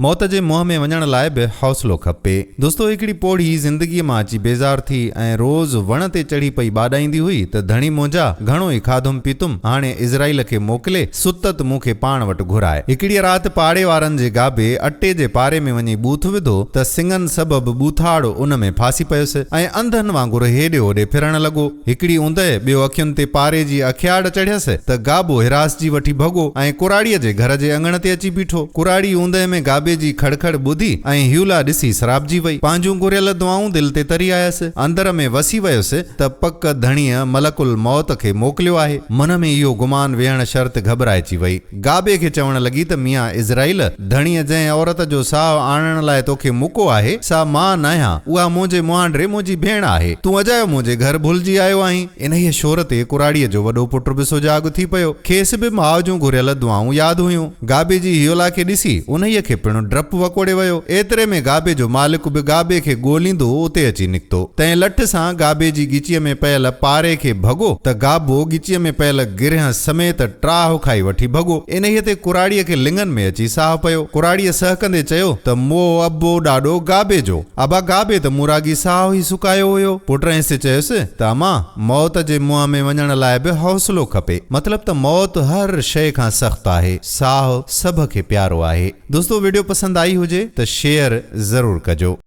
موت جي منهن ۾ وڃڻ لاء به حوصلو کپي. دوستو هڪڙي پوڙهي زندگيء مان اچي بيزار ٿي ۽ روز وڻ تي چڙهي پئي ٻاڏائيندي هئي ته ڌڻي منهنجا، گهڻو ئي کاڌم پيتم، هاڻي عزرائيل کي موڪلي ستت مون کي پاڻ وٽ گهراء. هڪڙيء رات پاڙي وارن جي گابي اٽي جي پاري ۾ وڃي ٻوٿ وڌو ته سڱن سبب ٻوٿاڙ ان ۾ ڦاسي پيس ۽ انڌن وانگر هيڏي هوڏي ڦرڻ لڳو. هڪڙي اوندهه، ٻيو اکين تي پاري جي اکياڙ چڙهيس ته گابو هراسجي وٺي ڀڳو ۽ ڪراڙيء جي گهر جي اڱڻ تي اچي بيٺو. ڪراڙي اوندهه ۾ گابي جي کڙ کڙ ٻڌي ۽ هيولا ڏسي سراپجي وئي. پنهنجون گهريل دعائون دل تي تري آيس. اندر ۾ وسي ويس ته پڪ ڌڻيء ملڪ الموت کي موڪليو آهي. من ۾ اهو گمان ويهڻ شرط گهٻرائجي وئي. گابي کي چوڻ لڳي ته ميان عزرائيل! ڌڻيء جنهن عورت جو ساهه آڻڻ لاء توکي مڪو آهي، سا مان ناهيان، اها منهنجي مهانڊري منهنجي ڀيڻ آهي. تون اجايو منهنجي گهر ڀلجي آيو آهين. انهيء شور تي ڪراڙيء جو وڏو پٽ به سجاڳ ٿي پيو. کيس به ماء جون گهريل دعائون ياد هيون. گابي جي هيولا کي ڏسي انهيء کي پڻ ڊپ وڪوڙي ويو. ايتري ۾ گابي جو مالڪ به گابي کي ڳوليندو اتي اچي نڪتو. تنهن لٺ سان گابي جي ڳچيء ۾ پيل پاري کي ڀڳو ته گابو ڳچيء ۾ پيل گرهه سميت ٽاهه کائي وٺي ڀڳو. انهيء تي ڪراڙيء کي لڱن ۾ اچي ساهه پيو. ڪراڙيء سهڪندي چيو ته موء ابو ڏاڏو گابي جو. ابا گابي ته مون راڳي ساهه ئي سڪايو هيو. پٽهنس چيس ته امان، موت جي منهن ۾ وڃڻ لاء به حوصلو کپي. مطلب ته موت هر شيء کان سخت آهي. ساهه سڀ کي پيارو آهي. دوستو وڊيو پسند آئي هجي ته شيئر ضرور ڪجو.